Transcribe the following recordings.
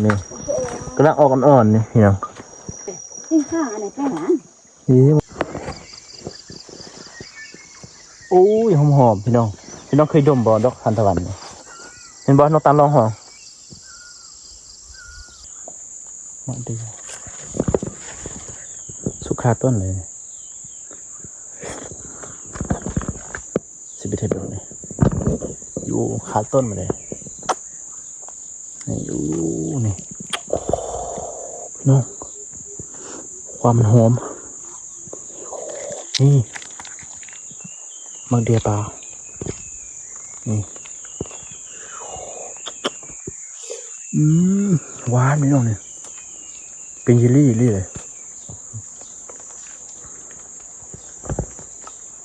ນີ້ກຳລັງອອກອ່ອນໆ ນີ້ພີ່ນ້ອງ. ນີ້ ໂອ້ຍ ຫອມໆ ພີ່ນ້ອງ. ພີ່ນ້ອງເຄີຍດົມບໍ່ ດອກທານຕະວັນນີ້? ເຫັນບໍ່ ນ້ອງຕານລອງຫອມ. ມາເດີ ສຸກຄາຕົ້ນເລີຍ. ຊິໄປເຮັດແບບນີ້ ຢູ່ຄາຕົ້ນມາເລີຍ. ນີ້ ໂອ້ ນີ້ ພີ່ນ້ອງ ຄວັນມັນຫອມ. ນີ້ ໝາກເດື່ອປ່າ ນີ້ ອືມ ຫວານພີ່ນ້ອງ ນີ້ ເປັນເຢລລີອີ່ຫຼີເລີຍ.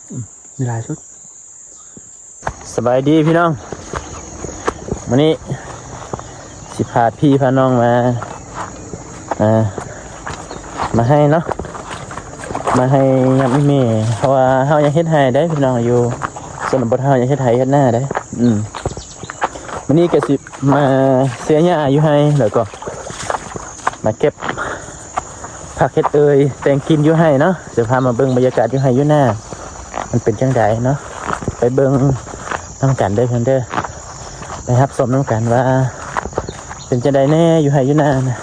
ອືມ ມີຫຼາຍສຸດ. ສະບາຍດີພີ່ນ້ອງ ມື້ນີ້ຊິພາພີ່ພານ້ອງມາ ອ່າ ມາໄຮ່ເນາະ ມາໄຮ່ຍາມອີ່ແມ່ ເພາະວ່າເຮົາຢາກເຮັດໄຮ່ເດ້ພີ່ນ້ອງ. ຢູ່ຊົນນະບົດເຮົາຢາກເຮັດໄຮ່ເຮັດນາເດ້. ອືມ ມື້ນີ້ກໍຊິມາເສຍຫຍ້າຢູ່ໄຮ່ ແລ້ວກໍມາເກັບຜັກເຮັດເອີ່ຍແຕ່ງກິນຢູ່ໄຮ່ເນາະ. ຈະພາມາເບິ່ງບັນຍາກາດຢູ່ໄຮ່ຢູ່ນາ ມັນເປັນຈັ່ງໃດເນາະ ໄປເບິ່ງນຳກັນເດີເພິ່ນເດີ ໄປຮັບຊົມນຳກັນວ່າເປັນຈັ່ງໃດແດ່ຢູ່ໄຮ່ຢູ່ນານະ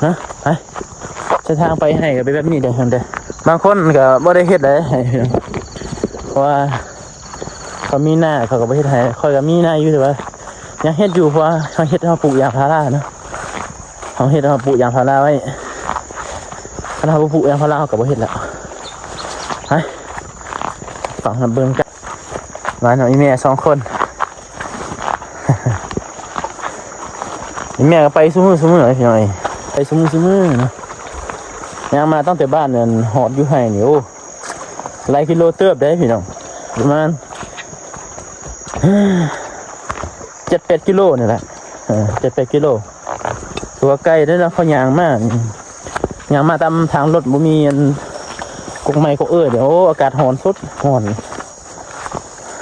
ເນາະ. ໄປ ເສັ້ນທາງໄປໄຮ່ກໍເປັນແບບນີ້ເດີເພິ່ນເດີ. ບາງຄົນກໍບໍ່ໄດ້ເຮັດໄດ໋ ເພາະວ່າເຂົາມີນາ ເຂົາກໍບໍ່ເຮັດໄຮ່. ຂ້ອຍກໍມີນາຢູ່ ແຕ່ວ່າຍັງເຮັດຢູ່ ເພາະວ່າເຮົາເຮັດ ເຮົາປູກຢາງພາລາເນາະ ເຮົາເຮັດ ເຮົາປູກຢາງພາລາໄວ້. ຄັນເຮົາບໍ່ປູກຢາງພາລາ ເຮົາກໍບໍ່ເຮັດແລ້ວ. ໄປ ຟັງນຳເບິ່ງກັນ ມານຳອີ່ແມ່ສອງຄົນ. ອີ່ແມ່ກໍໄປຊຸມື້ ຊຸມື້ເລີຍພີ່ນ້ອງເອີຍ ໄປຊຸມື້ ຊຸມື້ເນາະ. ຍ່າງມາຕັ້ງແຕ່ບ້ານນັ້ນ ຮອດຢູ່ໄຮ່ນີ້ ໂອ້ ຫຼາຍກິໂລເຕີບເດ້ພີ່ນ້ອງ ປະມານເຈັດແປດກິໂລນີ້ແຫຼະ ເອີ ເຈັດແປດກິໂລ ຖືວ່າໄກເດ້ເນາະ. ເຂົາຍ່າງມາ ຍ່າງມາຕາມທາງລົດ ບໍ່ມີອັນກົກໄມ້ກົກເອີ່ຍເດ້. ໂອ້ ອາກາດຮ້ອນສຸດ ຮ້ອນ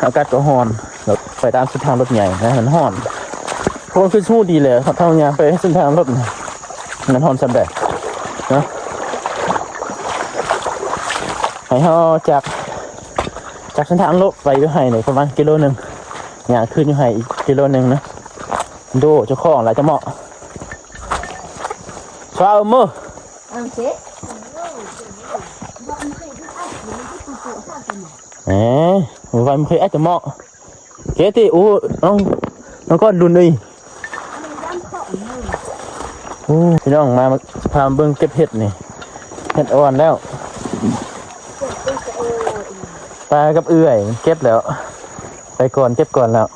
ອາກາດກໍຮ້ອນ ແລ້ວໄປຕາມເສັ້ນທາງລົດໃຫຍ່ນະ ມັນຮ້ອນ. ຄົນຄືຮູ້ດີແຫຼະ ເຮົາຍ່າງໄປເສັ້ນທາງລົດນະ ມັນຮ້ອນສ່ຳໃດເນາະ. ໃຫ້ເຮົາຈາກ ຈາກເສັ້ນທາງລົດໄປຢູ່ໄຮ່ນີ້ປະມານກິໂລໜຶ່ງ ຍ່າງຂຶ້ນຢູ່ໄຮ່ອີກກິໂລໜຶ່ງນະ. ໂດ ເຈົ້າຂອງຫຼາຍຈະເໝາະ ຊາວເມີ ເອີ ໄວ້ມັນເຄີຍອາດຈະເໝາະ ເກຕິ ໂອ້ ນ້ອງ ນ້ອງກ້ອນດຸນເອີຍ. ໂອ້ ພີ່ນ້ອງ ມາ ພາມາເບິ່ງເກັບເຫັດນີ້ ເຫັດອ່ອນແລ້ວ ປາກັບເອື້ອຍເກັບແລ້ວ ໄປກ່ອນ ເກັບກ່ອນແລ້ວ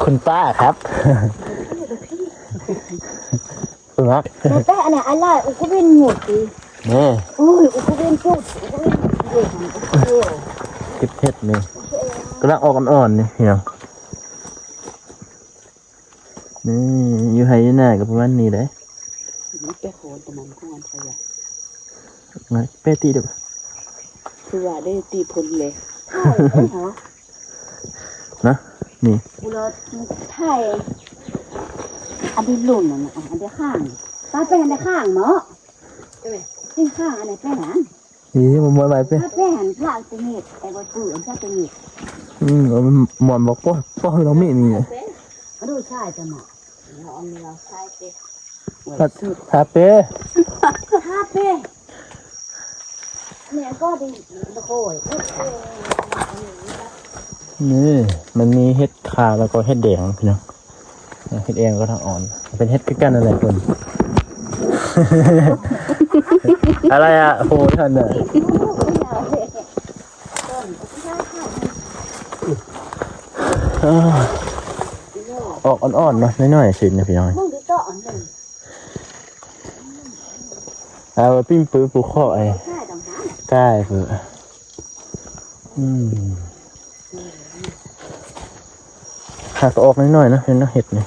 ຄຸນປ້າຄັບ ເບິ່ງ ແມ່ແປ້ ອັນນີ້ອາລາຍ ອຸກະເວັນໝົດຕິ ນີ້ ໂອ້ຍ ອຸກະເວັນພຸດ ອຸກະເວັນເວັນ ອຸກະເວັນ ເກັບເຫັດນີ້ ກຳລັງອອກອ່ອນໆ ນີ້ພີ່ນ້ອງ ນີ້ ຢູ່ໄຮ່ຢູ່ນາກໍປະມານນີ້ແຫຼະ ແປະໂຄນຕະມັນຂອງອັນຂະຫຍະ ມາແປະຕິເດີ້ ຄືວ່າໄດ້ຕິເພິ່ນເລີຍ ເອົາເອົາ ນະ ນີ້ ກູລະໄທ ອັນທີ່ລຸ້ນນັ້ນນະ ອັນທີ່ຂ້າງ ປາໄປອັນທີ່ຂ້າງເນາະ ທີ່ຂ້າງອັນນັ້ນໄປຫັ້ນ ນີ້ ມັນມວນໄວເປ້ ປາໄປຫັ້ນ ພະຕະເຫງດ ແຕ່ວ່າປືອັນພະຕະເຫງດ ອືມ ເອົາມັນມວນບໍ່ ປ້ອ ປ້ອ ເຮົາມີນີ້ ອະດູຊາຍຕະໝໍ ເອົາອັນນີ້ເອົາຊາຍເປ້ ພາເປ້ ພາເປ້ ແມ່ນກໍດີ ໂອ້ຍ ນີ້ ມັນມີເຫັດຂາວ ແລ້ວກໍເຫັດແດງພີ່ນ້ອງ ເຫັດແດງກໍທັງອ່ອນ ເປັນເຫັດຄືກັນນັ້ນແຫຼະເພິ່ນ ອະໄລອະ ໂຫທ່ານນະ ອອກອ່ອນໆ ເນາະ ນ້ອຍໆ ຊິນະພີ່ນ້ອງ ເອົາໄປປີ້ງປືປູເຄາະໄອ້ ກ້າຍເພິ່ນ ອືມ ຫາກອອກນ້ອຍໆ ເນາະ ເຫັນເນາະ ເຫັດນີ້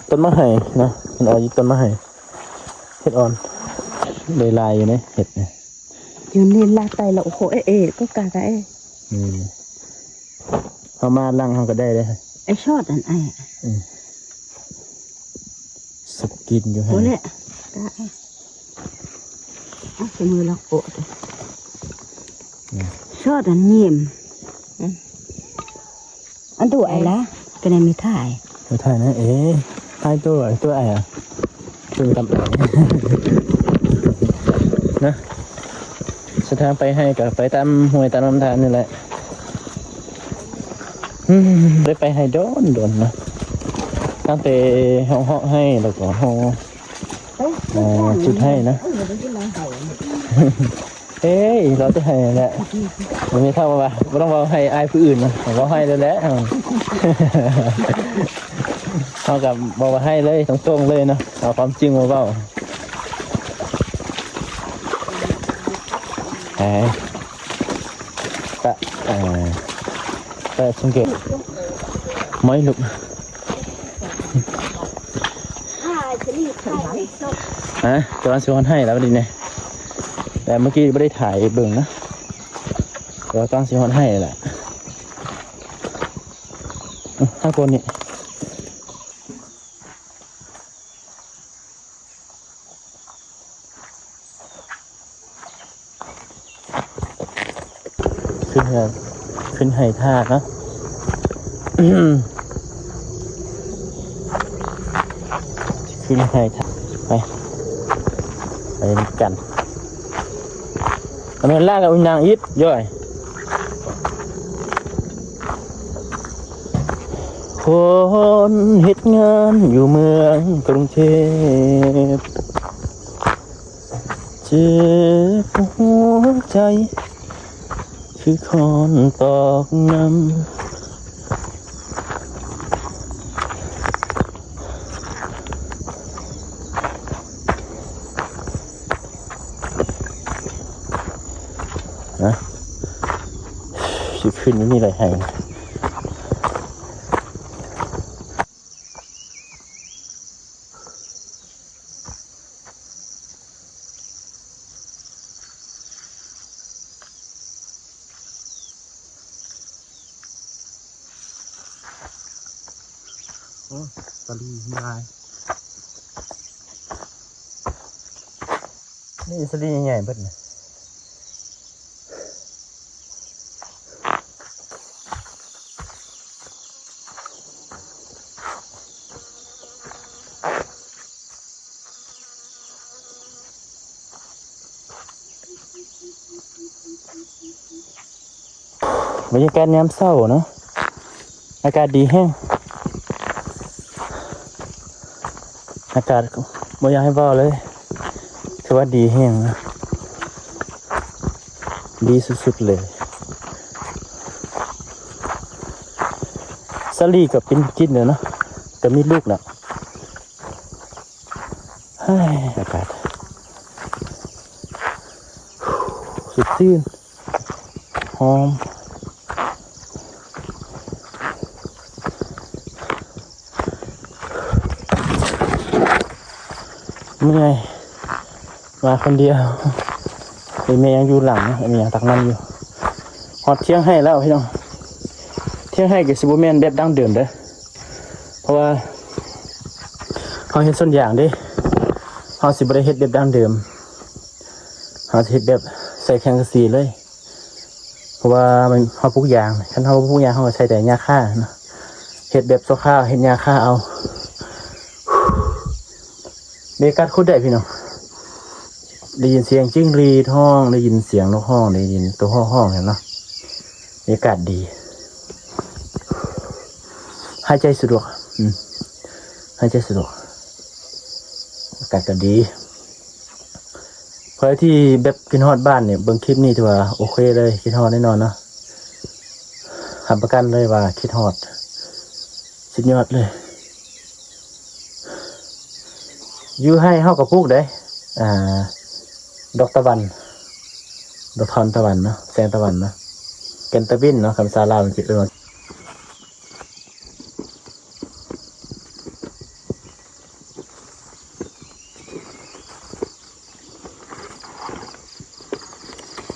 ຕົ້ນມະໄຮເນາະ ມັນອອກຢູ່ຕົ້ນມະໄຮ ເຫັດອ່ອນ ໄດ້ຫຼາຍຢູ່ເດ້ເຫັດນີ້ ຢູ່ນີ້ລາດໄຕລະ ໂອ້ໂຫ ເອ ເອ ກໍກາກະເອ ອືມ ເຮົາມາຫຼັງເຮົາກໍໄດ້ເດ້ ໄອ້ຊອດອັນໄອ້ ອືມ ສະກິນຢູ່ຫັ້ນ ໂອ້ແຫຼະ ກະເອ ເອົາໃສ່ມືລອກໂປະ ອືມ ຊອດອັນຍິ້ມ ອືມ ອັນໂຕໄອລະ ເປັນອັນມີຖ່າຍ ມີຖ່າຍນະ ເອ ຖ່າຍໂຕ ໂຕໄອອະ ເປັນຕຳໄອນະ ສະທາງໄປໄຮ່ກໍໄປຕາມຫ້ວຍຕາມລຳທານນີ້ແຫຼະ ອືມ ໄດ້ໄປໄຮ່ດົນໆນະ ຕັ້ງແຕ່ເຮົາເຫາະໄຮ່ ແລ້ວກໍເຮົາ ເອີ ຈຸດໄຮ່ນະ. ເອີ ເອີ ລາວຈະໃຫ້ແຫຼະ ບໍ່ມີເທົ່າວ່າ ບໍ່ຕ້ອງເວົ້າໃຫ້ອາຍຜູ້ອື່ນນະ ເວົ້າໃຫ້ເລີຍແຫຼະ ເຮົາກໍບອກວ່າໃຫ້ເລີຍ ຕົງໆເລີຍເນາະ ເອົາຄວາມຈິງມາເວົ້າ ເອີ ປະ ເອີ ປະສັງເກດ ໄມ້ລຸກ. ຮະ ກຳລັງຊິຮອດໄຮ່ແລ້ວບັດນີ້ ແຕ່ເມື່ອກີ້ບໍ່ໄດ້ຖ່າຍເບິ່ງນະ ແຕ່ວ່າກຳລັງຊິຮອດໄຮ່ແລ້ວ ອື ຫາກ່ອນນີ້. ຂຶ້ນເຮືອນ ຂຶ້ນໄຮ່ທ່າເນາະ ຂຶ້ນໄຮ່ທ່າ ໄປ ໄປນຳກັນ ແມ່ນລາກັບອີນາງອີດ ຍ້ອຍ. ຄົນເຮັດງານຢູ່ເມືອງກຸງເທບ ເຈັບຫົວໃຈຄືຄ້ອນຕອກນ້ຳ. ຮະ ຊິຂຶ້ນຢູ່ນີ້ໄດ້ໄຫ ໂອ້ ສາລີຫຼາຍ ນີ້ສາລີໃຫຍ່ໆເບິດນະ. ບັນຍາກາດຍາມເຊົ້າເນາະ ອາກາດດີແຮງ ອາກາດບໍ່ຢາກໃຫ້ເວົ້າເລີຍ ຖືວ່າດີແຮງນະ ດີສຸດໆເລີຍ. ສາລີກໍເປັນກິນແລ້ວເນາະ ກໍມີລູກແລ້ວ. ເຮີ້ຍ ອາກາດສົດຊື່ນ ຫອມ ເມື່ອຍ ມາຄົນດຽວ ອີ່ແມ່ຍັງຢູ່ຫຼັງ ອີ່ແມ່ຍັງຕັກນ້ຳຢູ່. ຮອດທ່ຽງໄຮ່ແລ້ວພີ່ນ້ອງ ທ່ຽງໄຮ່ກໍຊິບໍ່ແມ່ນແບບດັ້ງເດີມເດີ້ ເພາະວ່າເຮົາເຮັດສວນຢາງເດ້ ເຮົາຊິບໍ່ໄດ້ເຮັດແບບດັ້ງເດີມ ເຮົາຊິເຮັດແບບໃສ່ແຄງກະສີເລີຍ ເພາະວ່າມັນ ເຮົາປູກຢາງ ຄັນເຮົາບໍ່ປູກຢາງ ເຮົາກໍໃສ່ແຕ່ຫຍ້າຄາເນາະ ເຮັດແບບຊົ່ວຄາວ ເຮັດຫຍ້າຄາເອົາ. ບັນຍາກາດໂຄດໄດ້ພີ່ນ້ອງ ໄດ້ຍິນສຽງຈິ້ງຫຼີດຮ້ອງ ໄດ້ຍິນສຽງນົກຮ້ອງ ໄດ້ຍິນໂຕຮອກຮ້ອງຫັ້ນເນາະ ບັນຍາກາດດີ ຫາຍໃຈສະດວກ ອືມ ຫາຍໃຈສະດວກ ອາກາດກໍດີ. ໃຜທີ່ແບບຄິດຮອດບ້ານນີ້ ເບິ່ງຄລິບນີ້ຖືວ່າໂອເຄເລີຍ ຄິດຮອດແນ່ນອນເນາະ ຮັບປະກັນເລີຍວ່າຄິດຮອດ ສຸດຍອດເລີຍ. ຢູ່ໄຮ່ເຮົາກໍປູກເດ້ ອ່າ ດອກຕາວັນ ດອກທານຕາວັນເນາະ ແສງຕາວັນເນາະ ແກ່ນຕາວິນເນາະ ຄຳສາລາວມັນຊິເອີ້ນວ່າ. ເ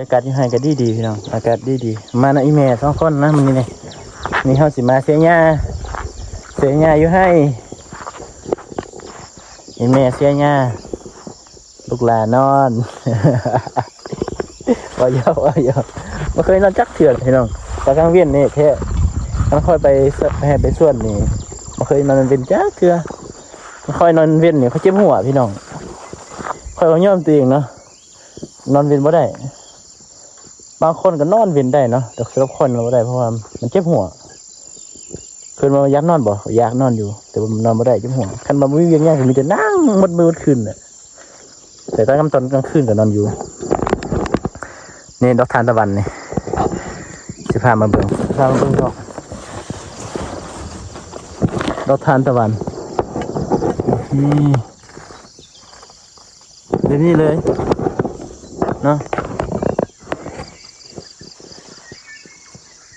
ອາກາດຢູ່ໄຮ່ກໍດີໆ ພີ່ນ້ອງ ອາກາດດີໆ ມານຳອີ່ແມ່ສອງຄົນນະມື້ນີ້ນີ້ ນີ້ເຮົາຊິມາເສຍຫຍ້າ ເສຍຫຍ້າຢູ່ໄຮ່ ອີ່ແມ່ເສຍຫຍ້າ ລູກຫຼານນອນ ເວົ້າຫຍອກ ເວົ້າຫຍອກ ບໍ່ເຄີຍນອນຈັກເທື່ອພີ່ນ້ອງ ຕອນກາງເວັນນີ້ແທ້ ຄັນຂ້ອຍໄປ ໄປໄຮ່ໄປສວນນີ້ ບໍ່ເຄີຍນອນເວັນຈັກເທື່ອ ຄັນຂ້ອຍນອນເວັນນີ້ ຂ້ອຍເຈັບຫົວພີ່ນ້ອງ ຂ້ອຍກໍຍອມຕົວເອງເນາະ. ນອນເວັນບໍ່ໄດ້ ບາງຄົນກໍນອນເວັນໄດ້ເນາະ ແຕ່ສຳລັບຂ້ອຍນອນບໍ່ໄດ້ ເພາະວ່າມັນເຈັບຫົວ ເພິ່ນວ່າຢາກນອນບໍ່ ຢາກນອນຢູ່ ແຕ່ວ່ານອນບໍ່ໄດ້ ເຈັບຫົວ ຄັນວ່າບໍ່ມີວຽກຫຍັງກໍມີແຕ່ນັ່ງໝົດມື້ໝົດຄືນແຫຼະ ແຕ່ຕອນ ຕອນກາງຄືນກໍນອນຢູ່ ນີ້ດອກທານຕະວັນນີ້ ຊິພາມາເບິ່ງ ພາມາເບິ່ງດອກ ດອກທານຕະວັນ ນີ້ ແບບນີ້ເລີຍເນາະ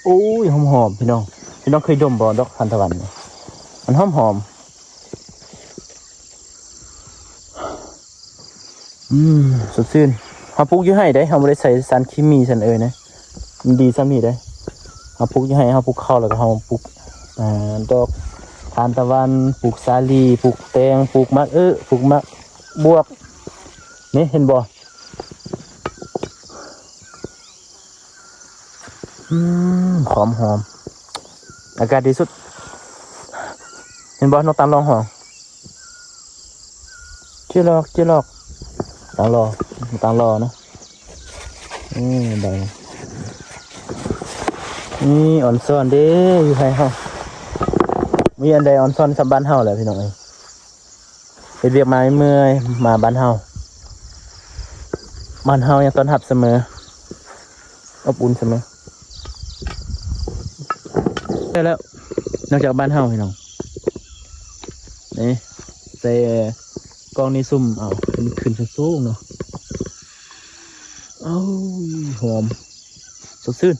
ໂອ້ຍ ຫອມໆ ພີ່ນ້ອງ ພີ່ນ້ອງເຄີຍດົມບໍ່ ດອກທານຕະວັນນີ້ ມັນຫອມໆ ອືມ ສົດຊື່ນ ເຮົາປູກຢູ່ໄຮ່ເດ້ ເຮົາບໍ່ໄດ້ໃສ່ສານເຄມີ ສານເອີຍນະ ມັນດີຊ່ຳນີ້ເດ້ ເຮົາປູກຢູ່ໄຮ່ ເຮົາປູກເຂົ້າ ແລ້ວກໍເຮົາປູກ ອ່າ ດອກທານຕະວັນ ປູກສາລີ ປູກແຕງ ປູກໝາກເອີ ປູກໝາກບວບ ນີ້ເຫັນບໍ່ ອືມ ຫອມໆ ອາກາດດີສຸດ ເຫັນບໍ່ ນົກຕາງລໍຮ້ອງ ຈິລອກ ຈິລອກ ຕາງລໍ ຕາງລໍນະ ນີ້ໄດ້ ນີ້ອອນຊອນເດ້ ຢູ່ໄທເຮົາ ມີອັນໃດອອນຊອນສ່ຳບ້ານເຮົາແຫຼະ ພີ່ນ້ອງເອີຍ ເຮັດວຽກມາເມື່ອຍ ມາບ້ານເຮົາ ບ້ານເຮົາຍັງຕ້ອນຮັບສະເໝີ ອົບອຸ່ນສະເໝີ ໄດ້ແລ້ວ ນອກຈາກບ້ານເຮົາ ພີ່ນ້ອງ ນີ້ ໃສ່ກ້ອງນີ້ຊຸ່ມເອົາ ຂຶ້ນສູງໆເນາະ ເອົາ ຫອມ ສົດຊື່ນ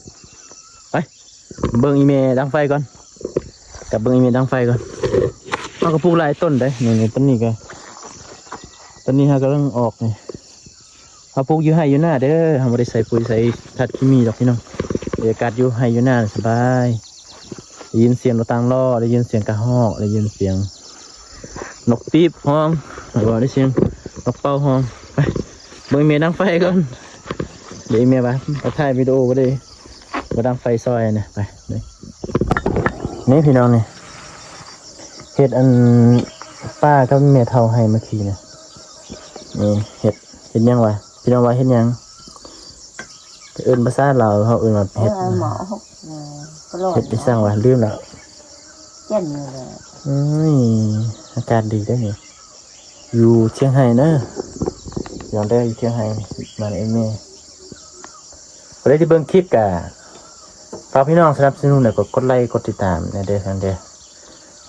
ໄປ ເບິ່ງອີ່ແມ່ດັງໄຟກ່ອນ ກັບເບິ່ງອີ່ແມ່ດັງໄຟກ່ອນ ເຮົາກໍປູກຫຼາຍຕົ້ນເດ້ ນີ້ໆ ຕົ້ນນີ້ກໍ ຕົ້ນນີ້ເຮົາກຳລັງອອກນີ້ ເຮົາປູກຢູ່ໄຮ່ຢູ່ນາເດີ ເຮົາບໍ່ໄດ້ໃສ່ປຸຍໃສ່ທາດເຄມີດອກ ພີ່ນ້ອງ ບັນຍາກາດຢູ່ໄຮ່ຢູ່ນາສະບາຍ ໄດ້ຍິນສຽງນົກຕ່າງລໍ້ ໄດ້ຍິນສຽງກະຮອກ ໄດ້ຍິນສຽງນົກປີບຮ້ອງ ແລ້ວກໍໄດ້ສຽງນົກເປົ້າຮ້ອງ ໄປ ເບິ່ງແມ່ດັງໄຟກ່ອນ ດຽວແມ່ວ່າ ມາຖ່າຍວິດີໂອບໍ່ໄດ້ ບໍ່ດັງໄຟຊ່ອຍນະ ໄປ ນີ້ພີ່ນ້ອງນີ້ ເຫັດອັນປ້າກັບແມ່ເຖົ້າໃຫ້ເມື່ອກີ້ນະ ນີ້ເຫັດ ເຫັດຫຍັງວະ ພີ່ນ້ອງວ່າເຫັດຫຍັງ? ເອີ້ນພາສາລາວເຮົາເອີ້ນວ່າເຫັດ ເອີ ໝໍ ເອີ ເຫັດອີ່ຫຍັງວະ ລືມແລ້ວ ເຈັນນີ້ແຫຼະ ເອີຍ ອາກາດດີເດ້ນີ້ ຢູ່ຊຽງໄຮ້ເດີ ພີ່ນ້ອງເດີ ຢູ່ຊຽງໄຮ້ ມານຳເອເມ ຜູ້ໃດທີ່ເບິ່ງຄລິບກະຝາກພີ່ນ້ອງສະໜັບສະໜູນ ແລ້ວກໍກົດໄລກົດຕິດຕາມແດ່ເດີ ພີ່ນ້ອງເດີ.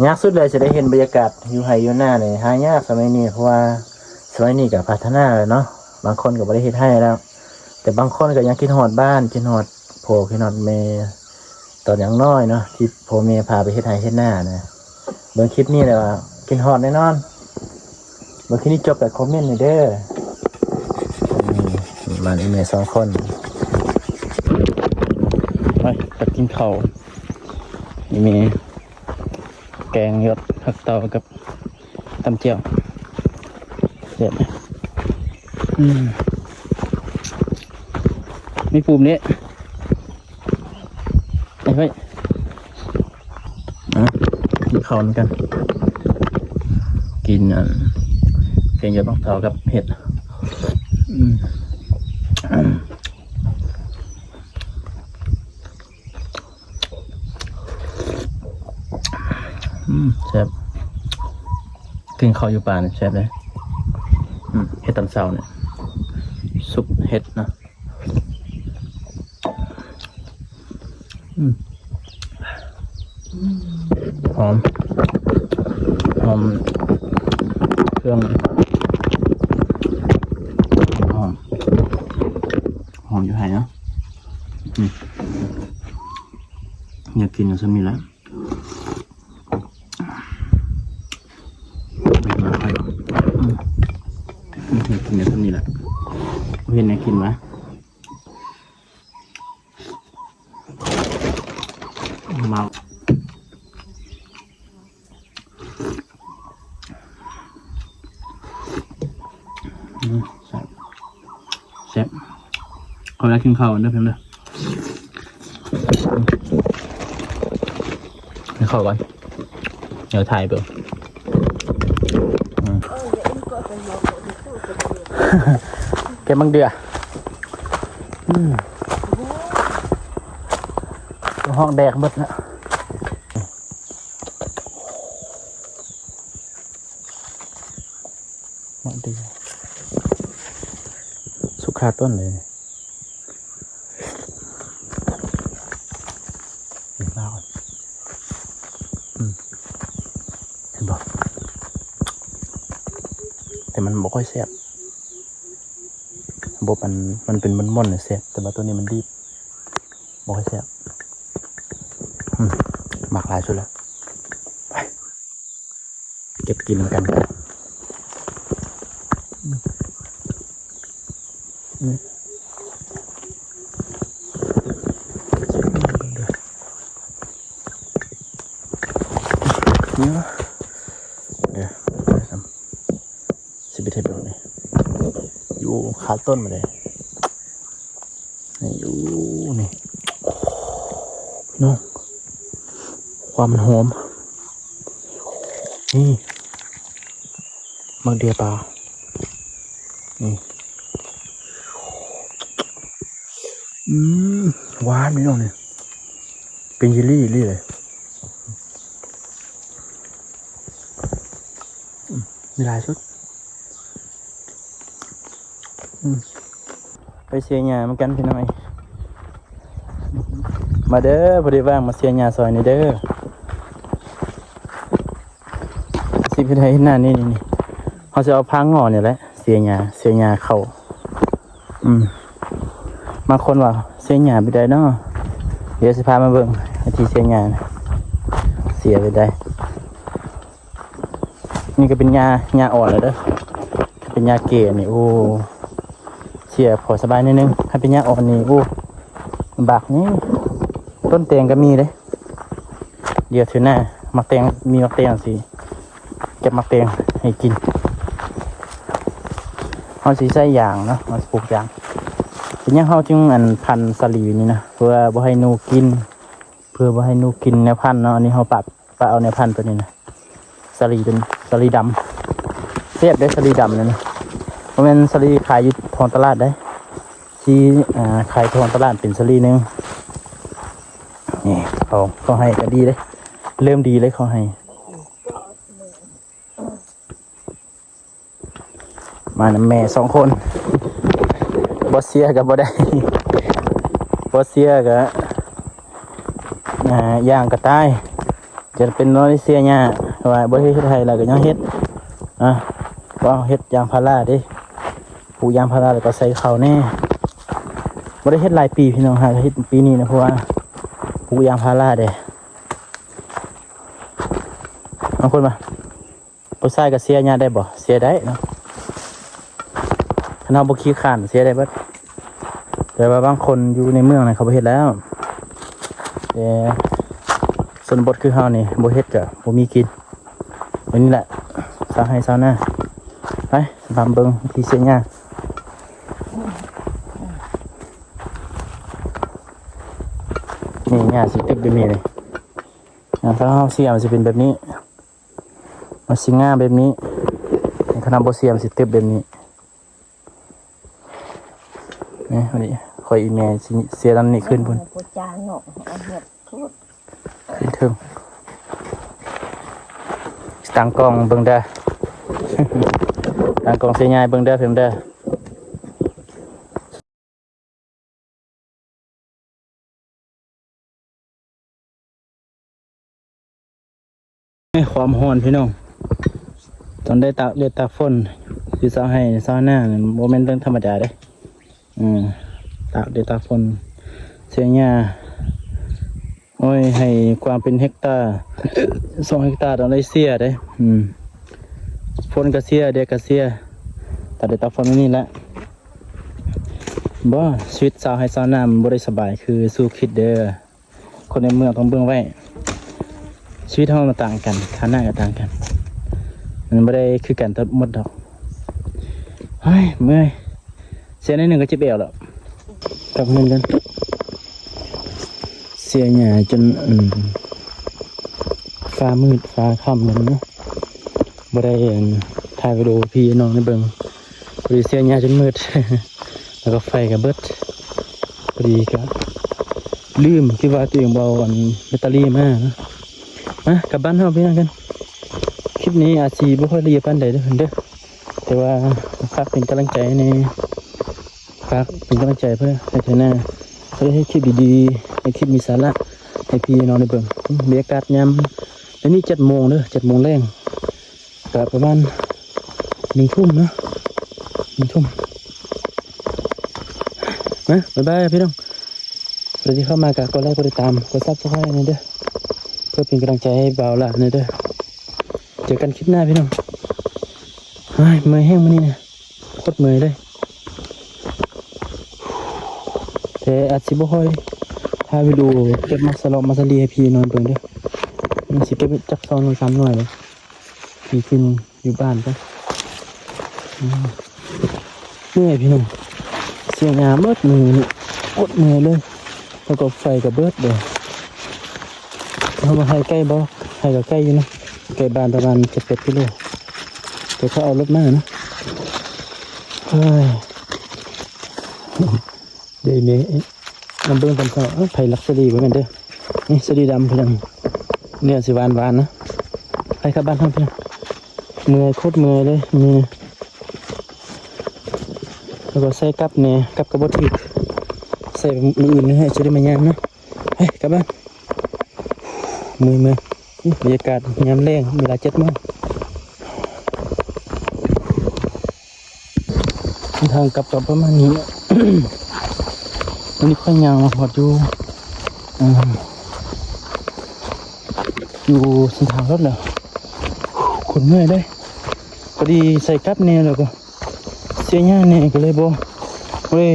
ຍາກສຸດເລີຍ ຊິໄດ້ເຫັນບັນຍາກາດຢູ່ໄຮ່ຢູ່ນານີ້ ຫາຍາກສະໄໝນີ້ ເພາະວ່າສະໄໝນີ້ກໍພັດທະນາແລ້ວເນາະ ບາງຄົນກໍບໍ່ໄດ້ເຮັດໄຮ່ແລ້ວ ແຕ່ບາງຄົນກໍຍັງຄິດຮອດບ້ານ ຄິດຮອດພໍ່ ຄິດຮອດແມ່ ຕອນຍັງນ້ອຍເນາະ ທີ່ພໍ່ແມ່ພາໄປເຮັດໄຮ່ເຮັດນານະ ເບິ່ງຄລິບນີ້ແລ້ວວ່າຄິດຮອດແນ່ນອນ ເບິ່ງຄລິບນີ້ຈົບກໍຄອມເມັນໃຫ້ເດີ. ອືມ ມາອີ່ແມ່ສອງຄົນ ໄປ ໄປກິນເຂົ້າ ອີ່ແມ່ ແກງຢອດຜັກເຕົາກັບຕຳແຈ່ວ ແຊບ ອືມ ມີປູມນີ້ ໄປ ໄປ ອ່ະ ກິນເຂົ້ານຳກັນ ກິນອັນ ແກງຢອດຜັກເຕົາກັບເຫັດ ອືມ ອືມ ແຊບ ກິນເຂົ້າຢູ່ປ່ານີ້ແຊບເດ້ ອືມ ເຫັດຕອນເຊົ້ານີ້ ຊຸບເຫັດເນາະ ອືມ ຫອມ ຫອມເຄື່ອງ ຫອມ ຫອມຢູ່ໄຮ່ເນາະ ອືມ ຢາກກິນກໍສ່ຳນີ້ແຫຼະ. ອືມ ກິນໄດ້ສ່ຳນີ້ແຫຼະ ບໍ່ເຫັນແນວກິນຫວາ? ຂໍເວລາກິນເຂົ້າກ່ອນເດີເພິ່ນເດີ. ກິນເຂົ້າກ່ອນ ດຽວຖ່າຍເບິ່ງ. ອືມ ເກັບໝາກເດື່ອ. ອືມ ຮ້ອງແດກໝົດລະ. ໝາກເດືອ ສຸກຄາຕົ້ນເລີຍ. ເຫັນບໍ່? ອືມ ເຫັນບໍ່? ແຕ່ມັນບໍ່ຄ່ອຍແຊບ. ບົບມັນ ມັນເປັນມົນໆ ແຊບ, ແຕ່ວ່າໂຕນີ້ມັນດີບ ບໍ່ຄ່ອຍແຊບ. ອືມ ໝາກຫຼາຍສຸດລະ. ໄປ ເກັບກິນນຳກັນ. ອືມ ອືມ ເດີ ຊິໄປເຮັດດອກນີ້ ຢູ່ຄາຕົ້ນມາເດ້. ນີ້ ໂອ້ ນີ້ ໂອ້ ພີ່ນ້ອງ ຄວັນຫອມ. ນີ້ ໝາກເດື່ອປ່າ ນີ້ ອືມ ຫວານ ພີ່ນ້ອງ ນີ້ ເປັນເຢລລີອີ່ຫຼີເລີຍ. ອືມ ມີຫຼາຍສຸດ. ອືມ ໄປເສຍຫຍ້ານຳກັນພີ່ນ້ອງ. ມາເດີ ພໍດີວ່າງມາເສຍຫຍ້າຊ່ອຍນີ້ເດີ. ຊິເຮັດໄຮ່ເຮັດນານີ້ ນີ້ ນີ້ ເຮົາຊິເອົາພາງໍ້ນີ້ແຫຼະ ເສຍຫຍ້າ ເສຍຫຍ້າເຂົ້າ. ອືມ ບາງຄົນວ່າເສຍຫຍ້າແບບໃດເນາະ? ດຽວຊິພາມາເບິ່ງວິທີເສຍຫຍ້າ ເສຍແບບໃດ. ນີ້ກໍເປັນຫຍ້າ ຫຍ້າອ່ອນແລ້ວເດີ. ຄັນເປັນຫຍ້າແກ່ນີ້ ໂອ້ ເສຍພໍສະບາຍໜ້ອຍໜຶ່ງ. ຄັນເປັນຫຍ້າອ່ອນນີ້ ໂອ້ ລຳບາກ. ນີ້ ຕົ້ນແຕງກໍມີເດ້. ດຽວເທື່ອໜ້າ ໝາກແຕງ ມີໝາກແຕງຊິເກັບໝາກແຕງໃຫ້ກິນ. ເຮົາຊິໃສ່ຢາງເນາະ ເຮົາຊິປູກຢາງ. ເປັນຫຍັງເຮົາຈຶ່ງ ອັນ ພັນສາລີນີ້ນະ? ເພື່ອບໍ່ໃຫ້ໜູກິນ ເພື່ອບໍ່ໃຫ້ໜູກິນແນວພັນເນາະ. ອັນນີ້ເຮົາປະ ປະເອົາແນວພັນໂຕນີ້ນະ ສາລີ ເປັນສາລີດຳ ແຊບເດ້ສາລີດຳນີ້ນະ. ບໍ່ແມ່ນສາລີຂາຍຢູ່ທ້ອງຕະຫຼາດເດ້ ທີ່ ອ່າ ຂາຍທ້ອງຕະຫຼາດເປັນສາລີໜຶ່ງ. ນີ້ ເຂົາ ເຂົາໃຫ້ກໍດີເດ້ ເລີ່ມດີເລີຍເຂົາໃຫ້. ມານຳແມ່ສອງຄົນ ບໍ່ເຊຍກໍບໍ່ໄດ້ ບໍ່ເຊຍກໍ ອ່າ ຢ່າງກໍຕາຍ. ຈະເປັນມາເລເຊຍຍາກ ວ່າບໍ່ໄດ້ເຮັດໄຮ່ແລ້ວກໍຍັງເຮັດ ອ່າ ກໍເຮັດຢາງພາລາເດ້ ປູກຢາງພາລາ ແລ້ວກໍໃສ່ເຂົ້າແດ່. ບໍ່ໄດ້ເຮັດຫຼາຍປີພີ່ນ້ອງ ຫາເຮັດປີນີ້ນະ ເພາະວ່າປູກຢາງພາລາເດ້. ບາງຄົນວ່າ ຜູ້ຊາຍກໍເຊຍຫຍ້າໄດ້ບໍ່? ເຊຍໄດ້ເນາະ ຄັນເຮົາບໍ່ຂີ້ຄ້ານເຊຍໄດ້ເບິດ. ແຕ່ວ່າບາງຄົນຢູ່ໃນເມືອງນະ ເຂົາບໍ່ເຮັດແລ້ວ ແຕ່ຊົນນະບົດຄືເຮົານີ້ ບໍ່ເຮັດກໍບໍ່ມີກິນ. ອັນນີ້ແຫຼະ ຊາວໄຮ່ຊາວນາ. ໄປ ຕາມເບິ່ງວິທີເສຍຫຍ້າ. ນີ້ຫຍ້າຊິຕຶບຢູ່ນີ້ເລີຍ. ອ່າ ຖ້າເຮົາເສຍມັນຊິເປັນແບບນີ້ ມັນຊິງາມແບບນີ້. ຄັນເຮົາບໍ່ເສຍມັນຊິຕຶບແບບນີ້. ນີ້ ອັນນີ້ຂ້ອຍອີແມ່ຊິເສຍອັນນີ້ຂຶ້ນພຸ້ນ ບໍ່ຈາງເນາະ ອັນເຮັດໂທດ ຂຶ້ນເທິງ. ຕັ້ງກ້ອງເບິ່ງເດີ ຕັ້ງກ້ອງເສຍຫຍ້າເບິ່ງເດີ ເພິ່ນເດີ. ຄວາມຮ້ອນພີ່ນ້ອງ ຕອນໄດ້ຕາກແດດຕາກຝົນ ຢູ່ຊາວໄຮ່ຊາວນານີ້ ບໍ່ແມ່ນເລື່ອງທຳມະດາເດ້. ເອີ ຕາກແດດຕາກຝົນ ເສຍຫຍ້າ ໂອ້ຍ ໃຫ້ກວາງເປັນເຮັກຕາ ສອງເຮັກຕາ ຕ້ອງໄດ້ເສຍເດ້. ອືມ ຝົນກໍເສຍ ແດດກໍເສຍ ຕາກແດດຕາກຝົນແບບນີ້ແຫຼະ. ບໍ່ ຊີວິດຊາວໄຮ່ຊາວນາມັນບໍ່ໄດ້ສະບາຍຄືສູ່ຄິດເດີ. ຄົນໃນເມືອງຕ້ອງເບິ່ງໄວ້ ຊີວິດເຮົາມັນຕ່າງກັນ ຖານະກໍຕ່າງກັນ ມັນບໍ່ໄດ້ຄືກັນທັງໝົດດອກ. ເຮີ້ຍ ເມື່ອຍ ເສຍໜ້ອຍໜຶ່ງກໍເຈັບແອວແລ້ວ. ກັບເຮືອນກັນ. ເສຍຫຍ້າຈົນ ອັນ ຟ້າມືດຟ້າຄ່ຳແລ້ວເນາະ ບໍ່ໄດ້ ອັນ ຖ່າຍວິດີໂອໃຫ້ພີ່ນ້ອງໄດ້ເບິ່ງ. ພໍດີເສຍຫຍ້າຈົນມືດ ແລ້ວກໍໄຟກໍເບິດ. ພໍດີກໍລືມ ຄິດວ່າຕົວເອງບໍ່ເອົາ ອັນ ແບັດເຕີຣີມາເນາະ. ມາ ກັບບ້ານເຮົາພີ່ນ້ອງກັນ. ຄລິບນີ້ອາດຊິບໍ່ຄ່ອຍລະອຽດປານໃດເດີ້ ເດີ້ ແຕ່ວ່າຝາກເປັນກຳລັງໃຈແດ່ ຝາກເປັນກຳລັງໃຈເພື່ອໃຫ້ເທື່ອໜ້າ ເພື່ອໄດ້ເຮັດຄລິບດີໆ ເຮັດຄລິບມີສາລະໃຫ້ພີ່ນ້ອງໄດ້ເບິ່ງ. ອືມ ບັນຍາກາດຍາມ ດຽວນີ້ເຈັດໂມງເດີ້ ເຈັດໂມງແລງ ກະປະມານໜຶ່ງທຸ່ມເນາະ ໜຶ່ງທຸ່ມ. ມາ ບາຍບາຍພີ່ນ້ອງ. ໃຜທີ່ເຂົ້າມາກະກົດໄລກ໌ ກົດຕິດຕາມ ກົດຊັບສະໄຄຣບ໌ແດ່ເດີ້ ເພື່ອເປັນກຳລັງໃຈໃຫ້ບ່າວຫຼ້າແດ່ເດີ້. ເຈີກັນຄລິບໜ້າພີ່ນ້ອງ. ໂອ້ຍ ເມື່ອຍແຮງມື້ນີ້ນະ ໂຄດເມື່ອຍເລີຍ. ແຕ່ອາດຊິບໍ່ຄ່ອຍຖ່າຍວິດີໂອເກັບໝາກສະເລາະໝາກສາລີໃຫ້ພີ່ນ້ອງເບິ່ງເດີ້. ມັນຊິເກັບຈັກສອງໜ່ວຍສາມໜ່ວຍເລີຍ ຊິຂຶ້ນຢູ່ບ້ານກ່ອນ. ອືມ ເມື່ອຍພີ່ນ້ອງ ເສຍຫຍ້າໝົດມື້ນີ້ ໂຄດເມື່ອຍເລີຍ. ແລ້ວກໍໄຟກໍເບິດເດ້. ເຮົາວ່າໄຮ່ໃກ້ບໍ່? ໄຮ່ກໍໃກ້ຢູ່ນະ ໃກ້ບ້ານປະມານເຈັດແປດກິໂລ ແຕ່ເຂົາເອົາລົດມານະ. ເຮີ້ຍ ເດ ເມ ມາເບິ່ງຕອນເຊົ້າ. ເອົ້າ ໄຜ່ລັກສາລີບໍ່ແມ່ນເດີ້ ນີ້ສາລີດຳພີ່ນ້ອງ. ເນື້ອຊິຫວານໆນະ. ໄປກັບບ້ານເຮົາພີ່ນ້ອງ. ເມື່ອຍ ໂຄດເມື່ອຍເລີຍມື້ນີ້. ແລ້ວກໍໃສ່ກັບແດ່ ກັບກໍບໍ່ຖືກ ໃສ່ມື້ອື່ນໃຫ້ຈະໄດ້ມາຍ່າງເນາະ. ໄປກັບບ້ານ. ເມື່ອຍໆ. ບັນຍາກາດຍາມແລງ ເວລາເຈັດໂມງ. ເສັ້ນທາງກັບກໍປະມານນີ້. ວັນນີ້ຂ້ອຍຍ່າງມາຮອດຢູ່ ເອີ ຢູ່ເສັ້ນທາງລົດແລ້ວ ໂຄດເມື່ອຍເດ້. ພໍດີໃສ່ກັບແດ່ ແລ້ວກໍເສຍຫຍ້າແດ່ ກໍເລີຍບໍ່ ບໍ່ໄດ້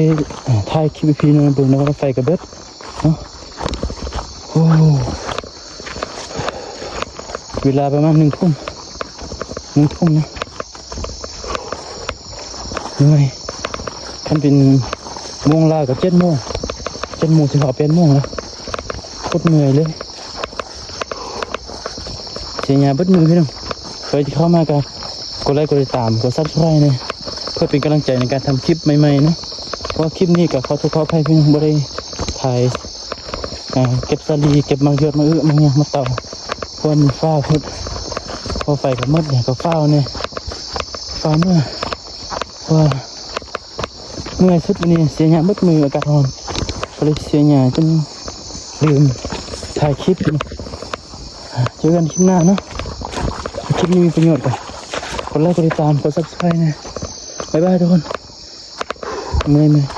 ຖ່າຍຄລິບໃຫ້ພີ່ນ້ອງເບິ່ງເນາະ ໄຟກໍເບິດເນາະ. ໂອ້ ເວລາປະມານໜຶ່ງທຸ່ມ ໜຶ່ງທຸ່ມນະ. ເມື່ອຍ ຄັນເປັນໂມງລາວກໍເຈັດໂມງ ເຈັດໂມງຊິເຂົ້າແປດໂມງແລ້ວ. ໂຄດເມື່ອຍເລີຍ ເສຍຫຍ້າເບິດມື້ພີ່ນ້ອງ. ໃຜທີ່ເຂົ້າມາກໍກົດໄລກ໌ ກົດຕິດຕາມ ກົດຊັບສະໄຄຣບ໌ແດ່ ເພື່ອເປັນກຳລັງໃຈໃນການທຳຄລິບໃໝ່ໆເນາະ. ເພາະວ່າຄລິບນີ້ກໍຂໍໂທດຂໍອະໄພພີ່ນ້ອງ ບໍ່ໄດ້ຖ່າຍ ອ່າ ເກັບສາລີ ເກັບໝາກຢວດ ໝາກເອືອກ ໝາກຫຍັງມາເຕົາ ເພາະມັນຟ້າວໂພດ ເພາະໄຟກໍໝົດແດ່ ກໍຟ້າວແດ່ ຟ້າວເມືອ ເພາະວ່າເມື່ອຍສຸດມື້ນີ້ ເສຍຫຍ້າເບິດມື້ ອາກາດຮ້ອນ ກໍເລີຍເສຍຫຍ້າຈົນລືມຖ່າຍຄລິບ. ເຈີກັນຄລິບໜ້າເນາະ. ຄລິບນີ້ມີປະໂຫຍດກໍກົດໄລກ໌ ກົດຕິດຕາມ ກົດຊັບສະໄຄຣບ໌ແດ່. ບາຍບາຍທຸກຄົນ. ເມື່ອຍໆ.